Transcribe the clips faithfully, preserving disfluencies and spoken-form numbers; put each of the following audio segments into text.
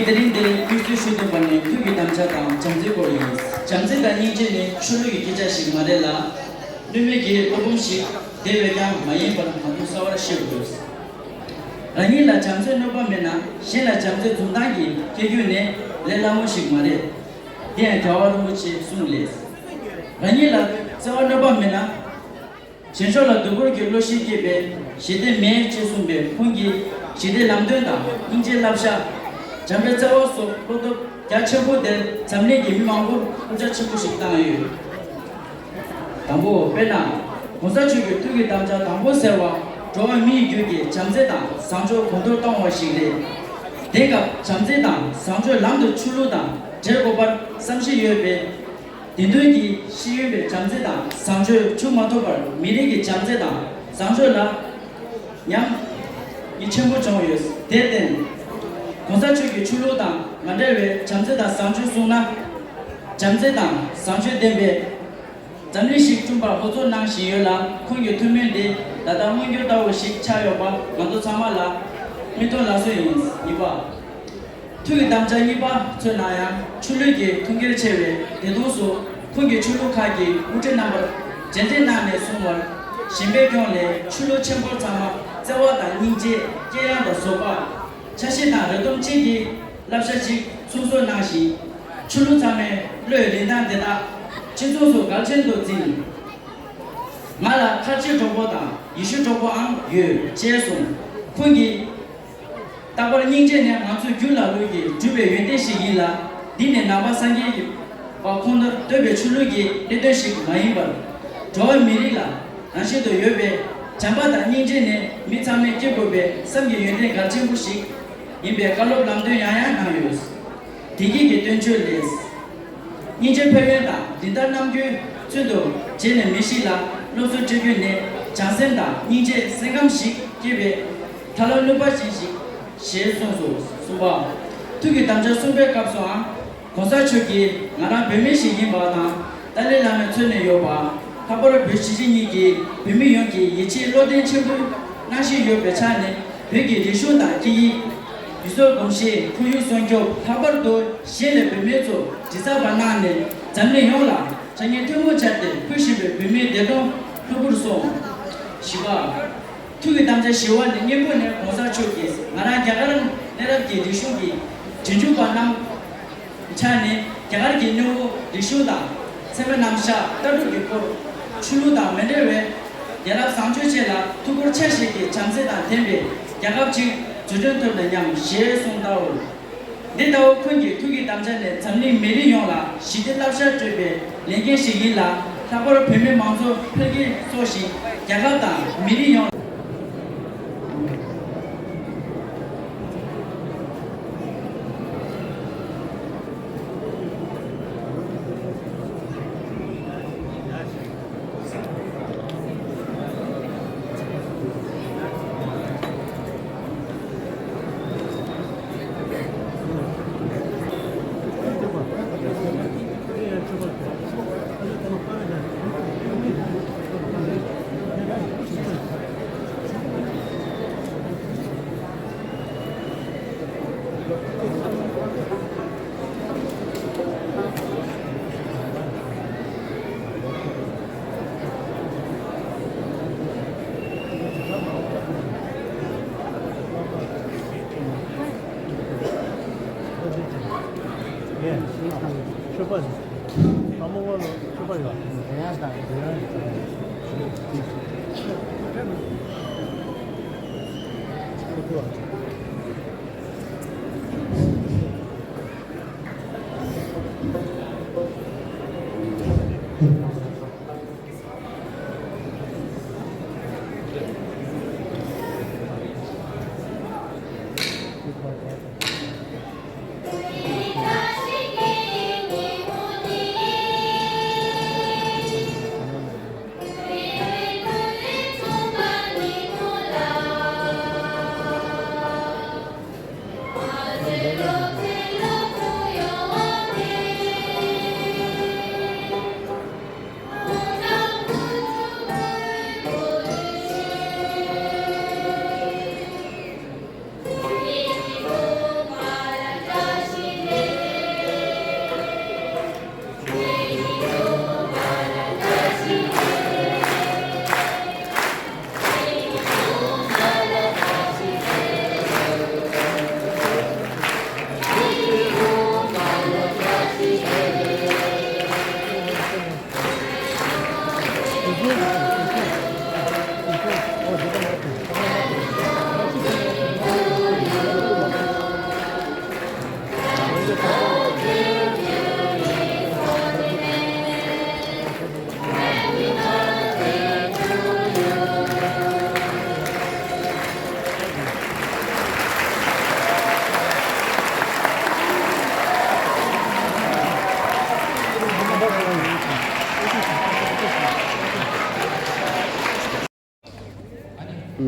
དེ་རིང་འདིར་དབུ་འཛུགས་ཞུ་ཐུབ་པ་ནི་ཐུགས་ཀྱི་དམ་བཅའ་དང་བྱམས་བརྩེའི་སྐོར་ཡིན། བྱམས་བརྩེ་དང་སྙིང་རྗེ་ནི་ཆོས་ལུགས་ཀྱི་སྐད་ཆ་ཞིག་མ་རེད་ལ། གནོད་མེད་ཀྱི་བློ་སྒོམ་ཞིག་དེ་བས་ཀྱང་མ་ཡིན་པར་ང་ཚོས་གསལ་བར་ཤེས་དགོས། རང་ཉིད་ལ་བྱམས་བརྩེའི་གནོད་པ་མེད་ན་གཞན་ལ་བྱམས་བརྩེ་འཛུམ་མདངས་ཀྱིས་སྐྱེ་རྒྱུ་ནི་ལས་སླ་མོ་ཞིག་མ་རེད། དེ་ཡང་རྒྱལ་བ་རིན་པོ་ཆེས་གསུངས་ལས། རང་ཉིད་ལ་བརྩེ་བ་གནོད་པ་མེད་ན། གཞན་ཕྱོགས་ལ་སྡུག་བསྔལ་གྱི་བློ་ཤེས་སྐྱེས་པས་ཞི་བདེ་མེད་ཅེས་གསུངས་པས། ཁོང་གིས་ཞི་བདེའི་ལམ་སྟོན་དང་སྙིང་རྗེའི་བསླབ་བྱ། བྱམས་པའི་བརྩེ་བ་སོགས་བློ་སྟོབས་རྒྱ་ཆེན་པོ་དེར་འཛམ་གླིང་གི་མི་མང་པོར་སྐུལ་ལྕག་ཆེན་པོ་ཞིག་བཏང་ཡོད། དང་པོ། དཔེར་ན། གོང་ས་མཆོག་གི་ཐུགས་ཀྱི་དམ་བཅའ་དང་པོ་ཟེར་བ། འགྲོ་བ་མིའི་རྒྱུད་ཀྱི་བྱམས་བརྩེ་དང་བཟང་སྤྱོད་གོང་མཐོར་གཏོང་བ་ཞིག་རེད། དེང་སྐབས་བྱམས་བརྩེ་དང་བཟང་སྤྱོད་ལམ་དུ་ཆུ་བླུགས་དང་འབྲེལ་དགོས་པར་བསམ་གཞིག་ཡོད་པས། བདེན་དོན་གྱི་ཤེས་ཡོན་པའི་བྱམས་བརྩེ་དང་བཟང་སྤྱོད་བྱུང་མ་ཐུབ་པར་མི་རིགས་ཀྱི་བྱམས་བརྩེ་དང་བཟང་སྤྱོད་ལ་ཉམས་ཉེས་ཆེན་པོ་བྱུང་ཡོད། དེར་བརྟེན། གོང་ས་མཆོག་གིས་ཆོས་ལུགས་དང་མ་འབྲེལ་བའི་བྱམས་བརྩེ་དང་བཟང་སྤྱོད་གསུངས་ན། བྱམས་བརྩེ་དང་བཟང་སྤྱོད་ལྡན་པའི་འཛམ་གླིང་ཞིག་བསྐྲུན་པར་ཧུར་བརྩོན་གནང་བཞིན་ཡོད་ལ། ཁོང་གི་ཐུགས་སྨོན་དེ་ད་ལྟ་མངོན་འགྱུར་ལྟ་བུ་ཞིག་ཆགས་ཡོད་པ་ང་ཚོ་ཚང་མ་ལ་མིག་མཐོང་ལག་ཟིན་ཡིན། གཉིས་པ། ཐུགས་ཀྱི་དམ་བཅའ་གཉིས་པ་མཚོན་ན་ཡང་ཆོས་ལུགས་ཀྱི་ཐུགས་འགན་ཆེ་བའི་བདེན་དོན་སོགས། ཁོང་གིས་ཆོས་ལུགས་ཁག་གི་དབུ་ཁྲིད་རྣམ་པར་རྗེས་འདེད་གནང་ནས་གསུངས་པར། གཞན་ཕན་སྐྱོང་སླད་ཆོས་ལུགས་ཆེན་པོ་ཚང་མ་བརྩེ་བ་དང་སྙིང་རྗེ། དཀྱེལ་ཡངས་དང་བཟོད་པ། ཆ་ཤས་དང་རེ་སྡོམ་བཅས་ཀྱི་བསླབ་བྱ་ཅིག་སྲུང་བཟོ་གནང་ཞིང་། ཆོས་ལུགས་ཚང་མས་བློའི་རིན་ཐང་དེ་དག་སྤྱི་ཚོགས་སུ་གལ་ཆེན་དུ་འཛིན། ང་ལ་ཐར་རྗེ་གྲོགས་པོ་དང་ཡེ་ཤུ་གྲོགས་པོའང་ཡོད་ཅེས་གསུངས། ཁོང་གིས། རྟག་པར་སྙིང་རྗེ་ནི་ང་ཚོའི་རྒྱུད་ལ་ལུས་ཀྱི་གྲུབ་པའི་ཡོན་ཏན་ཞིག་ཡིན་ལ། འདི་ནི་ནང་པ་སངས་རྒྱས་ཀྱི་པ་ཁོང་ནར་བསྟོད་པའི་ཆོས་ལུགས་ཀྱི་གནད་དོན་ཞིག་མ་ཡིན་པར། འགྲོ་བ་མི་རིགས་ལ་རང་བཞིན་དུ་ཡོད་པའི་བྱམས་པ་དང་སྙིང་རྗེ་ནི་མི་ཚང་མས་སྐྱེ་དགོས་པའི་སེམས་ཀྱི་ཡོན་ཏན་གལ་ཆེན་པོ་ཞིག་ཡིན་པའི་བཀའ་སློབ་ལམ་སྟོན་ཡང་ཡང་གནང་ཡོད། དེ་གཉིས་ཀྱི་བསྟན་བཅོས་ལས། སྙིང་རྗེ་ཕན་ཡོན་དང་འགྲན་ཟླ་རྣམ་ཀུན་ཚུལ་དུ་བྱས་ནས་མི་ཞིག་ལ་སློབ་གསོ་སྤྲད་རྒྱུ་ནི་བྱམས་སེམས་དང་སྙིང་རྗེའི་སེམས་ཁམས་ཤིག་སྐྱེ་བའི་ཐབས་ལམ་གནོད་པ་ཅན་ཞིག་ཞེས་གསུངས་སོ། གསུམ་པ། ཐུགས་ཀྱི་དམ་བཅའ་གསུམ་པའི་སྐབས་སུའང་གོང་ས་མཆོག་གིས་ང་རང་བོད་མི་ཞིག་ཡིན་པ་དང་ཏཱ་ལའི་བླ་མའི་མཚོན་ནས་ཡོད་པ། ལྷག་པར་བོད་གཞིས་བྱེས་གཉིས་ཀྱིས་བོད་མི་ཡོངས་ཀྱི་ཡིད་ཆེས་བློ་གདེང་ཆེན་པོའི་གནང་བཞིན་ཡོད་པའི་ཆ་ནས། བོད་ཀྱི་རིག་གཞུང་དང་སྐད་ཡིག་ཡུལ་སྲོལ་གོམས་གཤིས། ཁོར་ཡུག་སྲུང་སྐྱོབ། ལྷག་པར་དུ་གཞིས་ལུས་བོད་མི་ཚོ་དྲི་རྩད་པ་གནང་ནས་འཛམ་གླིང་ཡོངས་ལ་དྲ་བརྙན་ཐུན་མོང་སྦྱར་ཏེ་ཕུལ་བཞིན་པའི་བོད་མིའི་བདེ་དོན་ལྷུག་པོར་སོང་། བཞི་པ། ཐུགས་ཀྱི་དམ་བཅའ་བཞི་པ་ནི། སྔོན་འགོག་ནས་གོང་ས་མཆོག་གིས་ང་རང་རྒྱ་གར་གནས་རབས་ཀྱི་རིག་གཞུང་གི་རྗེས་འཇུག་པ་རྣམས་ཆ་ནས་རྒྱ་གར་གྱི་གནའ་བོའི་རིག་གཞུང་དང་ཚད་མའི་རྣམ་གཞག་ལྟ་གྲུབ་ཀྱི་སྐོར། ཆོས་ལུགས་དང་མི་འབྲེལ་བའི་རྒྱལ་རབས་བཟང་སྤྱོད་བཅས་ལ་ཐུགས་ཁུར་ཆ་བཞེས་ཀྱིས་བྱམས་བརྩེ་དང་ལྡན་པའི་རྒྱལ་ཁབ་ཅིག་འཛུགས་སྐྲུན་ཐུབ་ན་སྙམ་ཞེས་གསུངས་དོ། འདི་ལྟ་བུ་ཁོང་གི་ཐུགས་ཀྱི་དམ་བཅའ་ནི་འཛམ་གླིང་མི་རིགས་ཡོངས་ལ་ཞི་བདེའི་བསླབ་བྱ་སྤྲོད་པའི་ལས་འགན་ཞིག་ཡིན་ལ། ལྷག་པར་བོད་མི་མང་གཙོ་འཕེལ་རྒྱས་སོགས་ཤིག་རྒྱལ་ཁབ་དང་མི་རིགས་ཡོངས་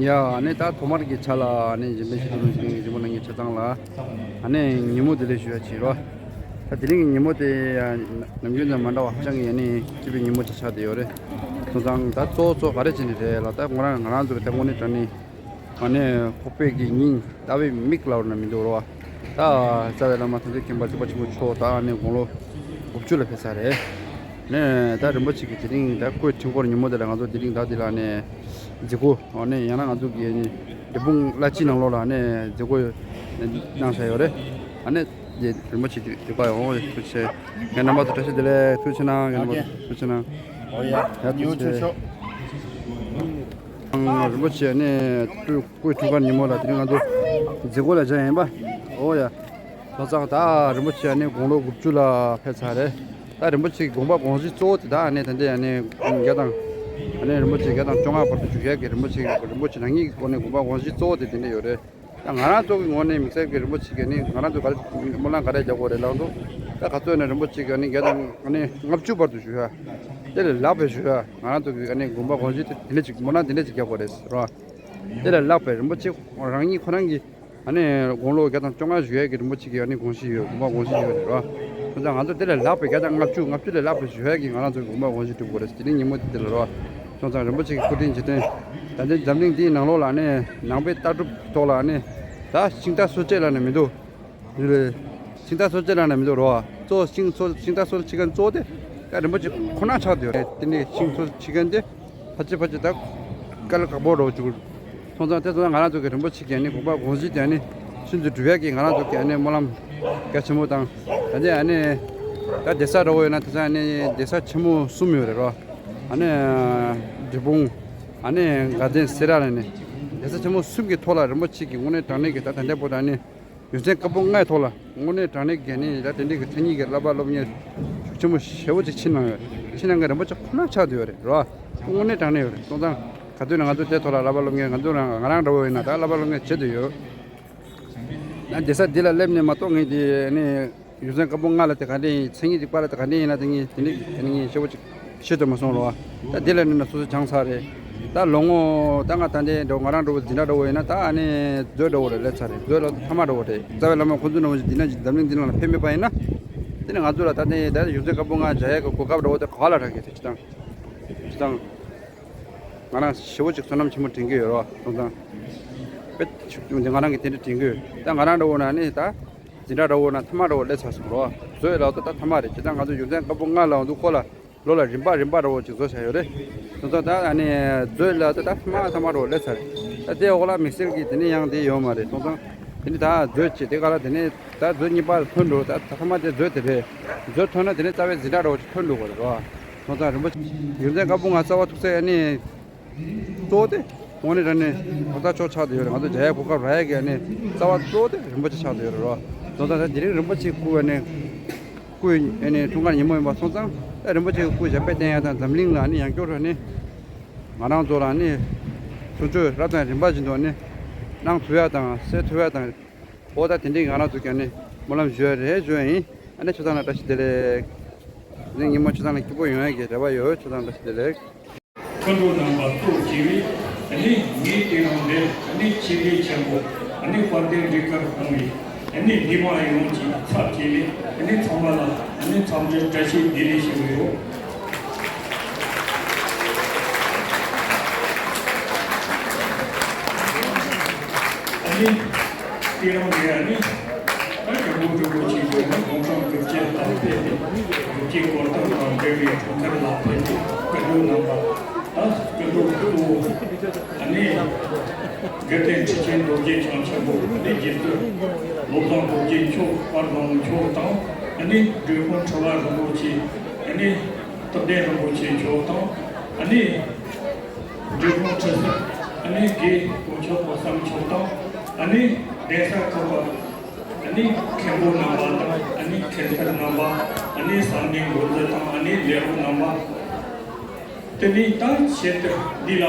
ཡ་ཨ་ནི་ད་ཐོག་མར་གྱི་ཆ་ལ་ཨ་ནི་གཞན་ཕན་ཞིག་ཏུ་རུང་ཞིག་གཞན་པ་ནང་གི་ཆ་ཚང་ལ་ཨ་ནི་ཉིན་མོ་བདེ་ལེགས་ཞུ་ཡ་བྱེད་རོགས། ད་དེ་རིང་གི་ཉིན་མོ་དེ་ནམ་རྒྱུན་དང་མ་འདྲ་བ་ཧ་ཅང་གི་ཨ་ནི་སྐྱིད་པའི་ཉིན་མོ་ཅིག་ཆགས་བསྡད་ཡོད་རེད། སོང་ཙང་ད་གཙོ་བོ་གཙོ་བོ་ག་རེ་བྱས་ནས་རེད་ལ། ད་ང་རང་ང་རང་ཚོ་གི་ད་དངོས་གནས་དྲང་གནས་ཨ་ནི་ཁོག་པའི་གི་སྙིང་ལྟ་བའི་མིག་ལབ་ན་མི་འདུག་རོགས། ད་རྩ་བའི་བླ་མ་དམ་ཆོས་མཁྱེན་པ་བརྩེགས་པ་ཆེན་པོ་མཆོག་ད་ཨ་ནི་དགུང་ལོ་དགུ་བཅུ་ལ་ཕེབས་ཚར་རེད། ནས་ད་རིན་པོ་ཆེ་གི་དེ་རིང་ད་སྐུའི་འཁྲུངས་སྐར་ཉིན་མོ་དེ་ལ་ང་ཚོ་དེ་རིང་ད་དེ་ལ་ནས་མཛད་སྒོ་ཨ་ནི་ཡང་ན་ང་ཚོ་གི་ཨ་ནི་འབྲས་སྤུངས་བླ་སྤྱི་ནང་ལོགས་ལ་ནས་མཛད་སྒོ་གནང་བཞག་ཡོད་རེད། ཨ་ནི་རིན་པོ་ཆེ་དེ་དེ་པ་ཡོང་ཐུགས་རྗེ་ཆེ། ངའི་རྣམ་པ་ཚོ་བཀྲ་ཤིས་བདེ་ལེགས། ཐུགས་རྗེ་ཆེ་གནང་། ངའི་རྣམ་པ་ཚོ་ཐུགས་རྗེ་ཆེ་གནང་། ཨོ་ཡ། ཡ་ཐུགས་རྗེ་ཆེ། ཨང་རིན་པོ་ཆེ་ནས་སྐུ་སྐུའི་འཁྲུངས་སྐར་ཉིན་མོ་ལ་དེ་རིང་ང་ཚོ་མཛད་སྒོ་ལ་བཅར་ཡིན་པ། ཨོ་ཡ། ལྷ་ཚང་ད་རིན་པོ་ཆེ་ནས་དགུང་ལོ་དགུ་བཅུ་ལ་ཕེབས་ཚར་རེད། ད་རིན་པོ་ཆེའི་དགོངས་པ་དགོངས་གཞི་གཙོ་བོ་དེ་ད་ནས་ད་འདི་ནས་བརྒྱ་དང་ནས་རིན་པོ་ཆེ་བརྒྱ་དང་བཅོ་ལྔ་བར་དུ་བཞུགས་ཡག་གི་རིན་པོ་ཆེ་རིན་པོ་ཆེ་རང་ཉིད་ཀྱི་སྒོ་ནས་དགོངས་པ་དགོངས་གཞི་གཙོ་བོ་དེ་དེ་འདྲ་ཡོད་རེད། ད་ང་རང་ཚོ་གི་ངོས་ནས་དམིགས་བསལ་གྱི་རིན་པོ་ཆེ་གི་ནི་ང་རང་ཚོ་ག་རེ་སྨོན་ལམ་ག་རེ་རྒྱག་དགོས་རེད་ལབ་འདུག་ད་ག་ཚོད་ནས་རིན་པོ་ཆེ་གི་ནི་བརྒྱ་དང་ནི་ལྔ་བཅུ་བར་དུ་བཞུགས་ཡ། དེ་ལས་ལྷག་པའི་བཞུགས་ཡ་ང་རང་ཚོ་གི་ནི་དགོངས་པ་དགོངས་གཞི་དེ་དེ་འདྲ་ཅིག་སྨོན་ལམ་དེ་འདྲ་ཅིག་རྒྱག་དགོས་རེད་ཟེར་བ། དེ་ལས་ལྷག་པའི་རིན་པོ་ཆེ་རང་ཉིད་ཁོ་རང་གི་ཨ་ནི་དགུང་ལོ་བརྒྱ་དང་བཅོ་ལྔ་བཞུགས་ཡས་ཀྱི་རིན་པོ་ཆེ་གི་ཨ་ནི་དགོངས་གཞི་ཡོད། དགོངས་པ་དགོངས་གཞི་ཡོད་རེད་རོ། སོང་ཙང་ང་ཚོ་དེ་ལས་ལྷག་པའི་བརྒྱ་དང་ལྔ་བཅུ་ལྔ་བཅུ་ལས་ལྷག་པའི་བཞུགས་ཡས་ཀྱི་ང་རང་ཚོ་གི་དགོངས་པ་དགོངས་གཞི་སྒྲུབ་དགོས་རེད། དེ་རིང་ཉིན་མོ་དེ་དེ་ལ་རོ། སོང་ཙང་རིན་པོ་ཆེ་གི་སྐུ་དྲིན་རྗེས་དྲན། ད་ལྟའི་འཛམ་གླིང་འདིའི་ནང་ལོགས་ལ་ནི་ནང་པའི་ལྟ་གྲུབ་ཐོག་ལ་ནི་ད་ཤིང་རྟ་གསོལ་ཆས་ལབ་ནས་མི་འདུག་ཤིང་རྟ་གསོལ་ཆས་ལབ་ནས་མི་འདུག་རོ། གཙོ་ཤིང་གསོལ་ཤིང་རྟ་གསོལ་བྱེད་མཁན་གཙོ་བོ་དེ་ད་རིན་པོ་ཆེ་ཁོ་ན་ཆགས་བསྡད་ཡོད་རེད། དེ་ནས་ཤིང་གསོལ་བྱེད་མཁན་དེ་ཕལ་ཆེར་ཕལ་ཆེར་ད་དཀའ་ལས་ཁག་པོ་རེད་བཅུག་སོང་ཙང་དེ་ཚོ་ང་རང་ཚོ་གི་རིན་པོ་ཆེ་གི་ཨ་ནི་དགོངས་པ་དགོངས་གཞི་དེ་ཨ་ནི་ཤིན་ཏུ་སྒྲུབ་ཡག་གི་ང་རང་ཚོ་གི་ཨ་ནི་སྨོན་ལམ་གལ་ཆེན་པོ་དང་། ད་ལྟའི་ཨ་ནི་ད་གདན་ས་འདྲ་བོ་ཡོད་ན་དེ་ཚོ་ཨ་ནི་གདན་ས་ཆེན་མོ་གསུམ་ཡོད་རེད་རོ། ཨ་ནི་འབྲས་སྤུངས། ཨ་ནི་དགའ་ལྡན་སེ་ར་ལ་ནི་གདན་ས་ཆེན་མོ་གསུམ་གྱི་ཐོག་ལ་རིན་པོ་ཆེ་གི་དངོས་གནས་དྲང་གནས་ཀྱི་ད་ད་ལྟའི་བར་དུ་ཨ་ནི་ཡོན་ཏན་བཀའ་པོད་ལྔའི་ཐོག་ལ་དངོས་གནས་དྲང་གནས་ཀྱི་ནི་ད་དེ་འདྲའི་གི་མཚན་ཉིད་ཀྱི་བསླབ་པ་སློབ་གཉེར་ཤུགས་ཆེན་པོ་ཞེ་པོ་ཅིག་ཕྱིན་གནང་ཡོད། ཕྱིན་གནང་མཁན་རིན་པོ་ཆེ་ཁོ་ན་ཆགས་བསྡད་ཡོད་རེད་རོ། དངོས་གནས་དྲང་གནས་ཡོད་རེད། སོང་ཙང་ག་དུས་ན་ང་ཚོ་དེ་ཐོག་ལ་བསླབ་པ་སློབ་གཉེར་ང་ཚོ་རང་ང་རང་འདྲ་བོ་ཡིན་ན་ད་བསླབ་པ་སློབ་གཉེར་བྱེད་འདོད་ཡོད། ན་གདན་ས་འདི་ལ་སླེབས་ནས་མ་གཏོགས་ངས་དེ་ནི་ཡོན་ཏན་བཀའ་པོད་ལྔ་ལ་དེ་ག་འདྲ་ཡིན། མཚན་ཉིད་རིག་པ་ལ་དེ་ག་འདྲ་ཡིན་ན་དེ་ངས་དེ་ནི་དེ་ནི་ངས་ཤེས་པོ་ཅིག་ཤེས་ཐུབ་མ་སོང་རོ། ད་དེ་ལ་ནི་ན་སོ་སོ་སྦྱངས་ཚར་རེད། ད་ལོ་ངོ་ད་ང་ད་འདི་འགྲོ་ང་རང་འགྲོ་བ་འཛིན་གྲྭ་འགྲོ་བ་ཡིན་ན་ད་ཨ་ནི་མཛོད་འགྲོ་བ་རེད་ལས་ཚར་རེད། མཛོད་ལ་ཐ་མ་འགྲོ་བ་རེད། རྩ་བའི་བླ་མ་ཁོང་ཚོ་ནང་བཞིན་འདི་ན་འཛམ་གླིང་འདི་ནང་ལ་ཕེབས་མེད་པ་ཡིན་ན། དེ་ནི་ང་ཚོ་ལ་ད་ནི་ད་ཡོན་ཏན་བཀའ་པོད་ལྔ་སྦྱང་ཡས་ཀྱི་གོ་སྐབས་འགྲོ་བ་དེ་ག་ལ་རག་གི་དེ་ཅི་དང་ཅི་དང་། ང་རང་ཞེ་པོ་ཅིག་བསོད་ནམས་ཆེན་པོ་དྲན་གྱི་ཡོད་རོ། སོང་ཙང་། དཔེ་ཆུ་ཆུ་འདི་ང་རང་གི་དེ་འདྲ་དྲན་གྱི་ཡོད། ད་ང་རང་འདྲ་བོ་ན་ནི་ད་འཛིན་གྲྭ་འདྲ་བོ་ན་ཐ་མ་འདྲ་བོ་སླེབས་ཚར་སོང་རོ། མཛོད་ལ་ད་ད་ཐ་མ་རེད། ཇི་ལྟར་ང་ཚོ་ཡོན་ཏན་བཀའ་པོད་ལྔ་ལ་འདུག་ཁོ་ལ་ལོ་ལ་རིམ་པ་རིམ་པ་འདྲ་བོ་ཅིག་བཟོ་བྱ་ཡོད་རེད། སོང་ཙང་ད་ཨ་ནི་མཛོད་ལ་ད་ད་ཐ་མ་ཐ་མ་འདྲ་བོ་སླེབས་ཚར་རེད། ད་དེ་འོག་ལ་དམིགས་བསལ་གྱི་དེ་ནི་ཡང་དེ་ཡོད་མ་རེད། སོང་ཙང་དེ་ནི་ད་མཛོད་ཅིག་དེ་ག་ལ་དེ་ནི་ད་མཛོད་གཉིས་པ་ཐོན་འགྲོ། ད་ད་ཐ་མ་དེ་མཛོད་དེ་རེད། མཛོད་ཐོན་ན་དེ་ནི་རྩ་བའི་འཛིན་གྲྭ་འདྲ་བོ་ཅིག་ཐོན་འགྲོ་གི་རེད་རོ། སོང་ཙང་རིན་པོ་ཆེ་ཡོན་ཏན་བཀའ་པོད་ལྔ་རྩ་བ་ཐུག་ས་ཨ་ནི་གཙོ་བོ་དེ་དངོས་གནས་དྲང་གནས་ཐོག་མཐའ་ཕྱོགས་ཆགས་བསྡད་ཡོད་རེད། ང་ཚོ་རྒྱ་ཡག་གོ་སྐབས་རག་ཡག་གི་ཨ་ནི་རྩ་བ་གཙོ་བོ་དེ་རིན་པོ་ཆེ་ཆགས་བསྡད་ཡོད་རེད་རོ། སོང་ཙང་ད་དེ་རིང་རིན་པོ་ཆེའི་སྐུ་ཨ་ནི་སྐུའི་ཨ་ནི་འཁྲུངས་སྐར་ཉིན་མོ་ཡིན་པ་སོང་ཙང་ད་རིན་པོ་ཆེའི་སྐུ་ཞབས་པད་བརྟན་ཡག་དང་འཛམ་གླིང་ལ་ཨ་ནི་ཡང་བསྐྱར་ཨ་ནི་ང་རང་ཚོ་ལ་ཨ་ནི་གསུང་ཆོས་རབ་དང་རིམ་པ་བཞིན་དུ་ཨ་ནི་གནང་ཐུབ་ཡག་དང་གསན་ཐུབ་ཡག་དང་། འོ་ད་དེ་འདྲའི་ང་རང་ཚོ་གི་ཨ་ནི་སྨོན་ལམ་ཞུ་ཡ་རེད་ཞུ་ཡ་ཡིན། ཨ་ནི་ཆ་ཚང་ལ་བཀྲ་ཤིས་བདེ་ལེགས། ཨ་ནི་ཉིན་མོ་ཆ་ཚང་ལ་སྐྱིད་པོ་ཡོང་ཡ་གི་རེ་བ་ཡོད། ཆ་ཚང་ལ་བཀྲ་ཤིས་བདེ་ལེགས། སྐུ་མགྲོན་རྣམ་པ་གཙོ་བྱས་པའི་ཨ་ནི་ངས་དེ་རིང་འདིར་ཨ་ནི་ཆེད་ལས་ཆེན་པོ་ཨ་ནི་དཔལ་ལྡན་འབྲུག་སྒར་གོང་བའི་ཨ་ནི་མི་མང་ཡོངས་ཀྱི་ཚབ་བྱས་ནས་ཨ་ནི་ཚང་མ་ལ་ཨ་ནི་འཚམས་འདྲི་བཀྲ་ཤིས་བདེ་ལེགས་ཞུ་གི་ཡོད། ཨ་ནི། དེ་རིང་འདི་ཨ་ནི། ད་རྒྱལ་པོ་འབྲུག་པོ་ཆེན་པོ་ནི་དགུང་གྲངས་དགུ་བརྒྱ་ལ་ཕེབས་ཏེ། དགུ་བརྒྱའི་གོ་སྟོན་དང་འབྲེལ་བའི་འཁྲུངས་སྐར་ལ་ཕེབས་ཏེ་སྐུ་མགྲོན་རྣམ་པ། ད་སྐུ་མགྲོན་གཙོ་བོ། ཨ་ནི། དགེ་ལྡན་ཁྲི་ཆེན་རྡོ་རྗེ་འཆང་ཆེན་པོ་ནི་རྗེ་བཙུན། བློ་བཟང་རྡོ་རྗེ་མཆོག་དཔལ་ལྡན་མཆོག་དང་། ཨ་ནི་འབྲས་སྤུངས་ཁྲི་པ་རིན་པོ་ཆེ། ཨ་ནི། རྟག་བརྟན་རིན་པོ་ཆེ་མཆོག་དང་། ཨ་ནི། འབྲས་སྤུངས་ཁྲི་སྲིད། ཨ་ནི་དགེ་དཀོན་མཆོག་གོ་ས་མཆོག་དང་། ཨ་ནི་གདན་ས་ཁག་པ། ཨ་ནི་མཁན་པོ་རྣམ་པ་དང་། ཨ་ནི་མཁན་ཟུར་རྣམ་པ། ཨ་ནི་ས་གནས་འགོ་འཛིན་དང་། ཨ་ནི་ལས་རོགས་རྣམ་པ། དེ་ནས་ད་ཆེད་དུ་འདི་ལ་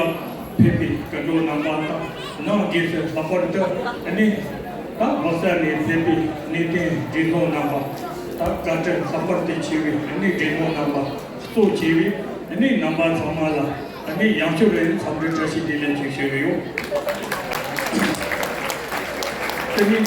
ཕེབས་པའི་སྐུ་མགྲོན་རྣམ་པ་དང་། ནང་སྒོས་སུ་ལྷག་པར་དུ་ཨ་ནི་ད་མི་སེར་ནས་ཕེབས་པའི་གནས་བརྟན་གྲོས་ཚོགས་རྣམ་པ། ད་བཀའ་དྲིན་ལྷག་པར་དུ་ཆེ་བའི་ཨ་ནི་གྲོས་ཚོགས་རྣམ་པ། གཙོ་བྱས་པའི་ཨ་ནི་རྣམ་པ་ཚང་མ་ལ་ ད་ནི་ཡང་བསྐྱར་རེ་འཚམས་འདྲི་བཀྲ་ཤིས་བདེ་ལེགས་ཅིག་ཞུ་གི་ཡོད། དེ་ནི།